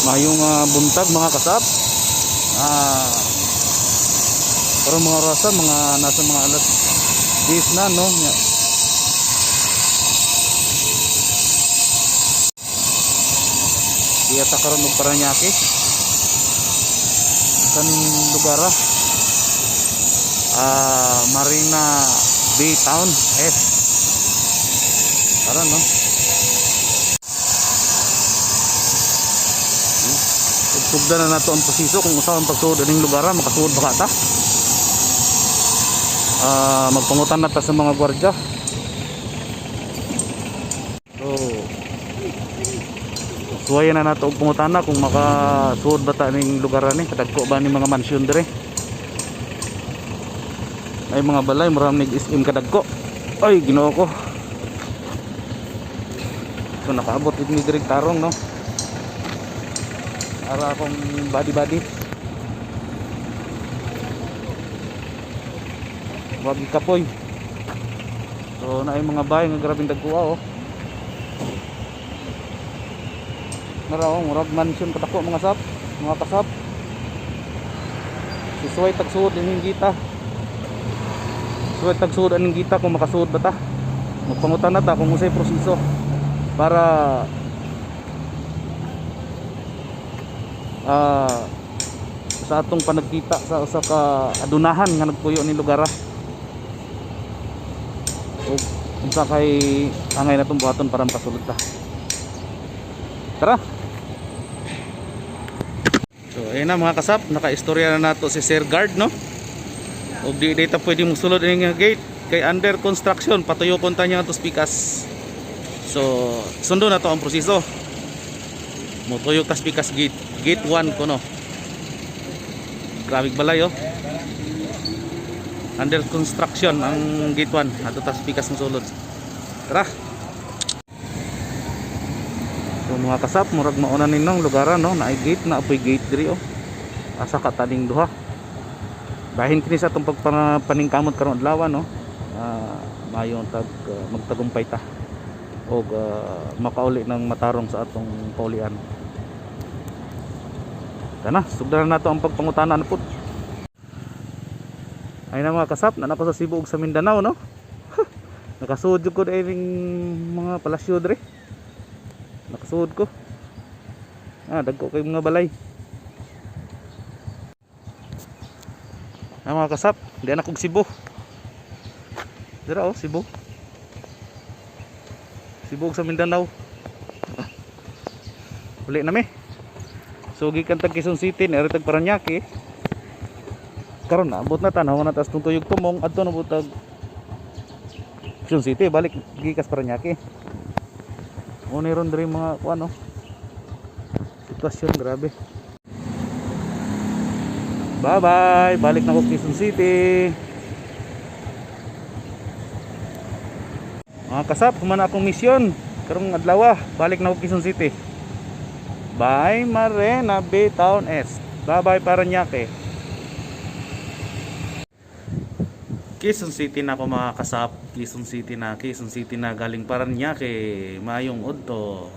Mayong buntag, mga kasap. Pero mga rasa, mga nasa mga alas 10 na, no. Nya. Di ata karon og Parañaque. Sa ning lugar ah? Marina Bay Town S. Tara, no. Sugdan na nato ang proseso kung usa ang pagsuod aning lugar ah, makasuod ba ka ta? Magpangutan na ta sa mga gwardiya. So, suwayan na nato og pangutana kung makasuod ba ta ning lugar ani, kadagko ba ni mga mansyon dire. Ay, mga balay, murag nig SM kadagko. Ay, Ginoo ko. So nakaabot ni diri tarong, no. Ara akong body body. Wag kapoy. So naay mga bahay nga grabeng dagko, oh. Nara oh, murag mansion kadako, mga sap, mga kasap. Susuway tagsuod ining gita. Suway tagsuod aning gita kung makasuod ba ta. Magpangutan na ta kung unsay proseso para sa atong panagkita sa usa ka adunahan nga nagpuyo ni lugar ah. Ug unsa kay angay natong buhaton para makasulod ta. Tara. So ayun na, mga kasap, nakaistorya na nato si Sir Guard, no. Ug di ta pwede mosulod ini nga gate kay under construction, patuyokon ta niya ato pikas. So sundo na to ang proseso. Motuyok tas pikas gate, gate 1 kuno. Grabe balay, oh. Under construction ang gate 1. Ato tas pikas ng sulod. Tara. So mga kasap, murag mauna ninong lugaran, no, naay gate na apoy gate diri, oh. Asa ka taning duha. Bahin kini sa atong pagpaningkamot karon adlaw, no. Mayo tag magtagumpay ta og makauli ng matarong sa atong paulian. Tana, sugdan na nato ang pagpangutana na pud. Ay na, mga kasap, naa ko sa Cebu ug sa Mindanao, no. Nakasuod jud ko ning mga palasyo dre. Nakasuod ko. Dagko kay mga balay. Ah, mga kasap, di na kog Cebu. Dira oh, Cebu. Cebu ug sa Mindanao. Uli na mi. So gikan tag Quezon City, ni tag Parañaque. Karon naabot na tan-aw na tas tuyog tumong adto na butag Quezon City, balik gikas Parañaque. Mo ron diri mga kuan, no. Sitwasyon grabe. Bye bye, balik na ko Quezon City. Mga kasap, human na akong misyon. Karong adlaw, balik na ko Quezon City. Bye Marina Bay Town S. Bye bye Parañaque. Quezon City na ako, mga kasap. Quezon City na, Quezon City na galing Parañaque. Mayong udto.